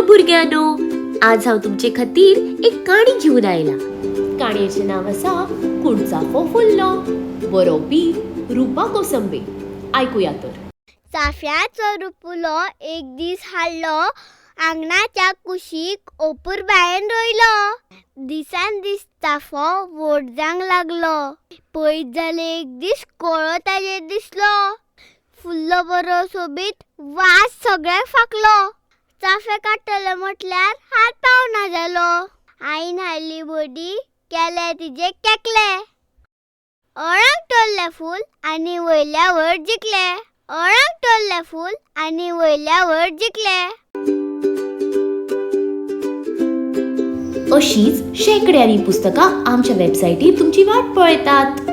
Hello भुरग्यांनो, आज हांव तुमचे खातीर एक काणी घेवन आयला. काणयेचें नांव आसा कुणचाफो फुल्लो. बरोवपी रुपा कोसंबे. आयकुया तर. चाफ्याचो रुपुलो एक दीस हाडलो, आंगणाच्या कुशीक ओपुरबायेन रोयलो. दिसान दीस चाफो व्हड जावंक लागलो. पळयत जाल्यार एक दीस कोळो ताजेर दिसलो. फुल्लो बरो सोबीत, वास सगळ्याक फांकलो. चाफे काडटले म्हटल्यार हात पावना जालो. आईन हाडली बडी, केले तिजे केकले. अळंग तोडलें फूल आनी वयल्या वयर जिखले. अळंग तोडलें फूल आनी वयल्या वयर जिखले. अशीच शेंकड्यांनी पुस्तकां आमच्या वेबसायटीर तुमची वाट पळयतात.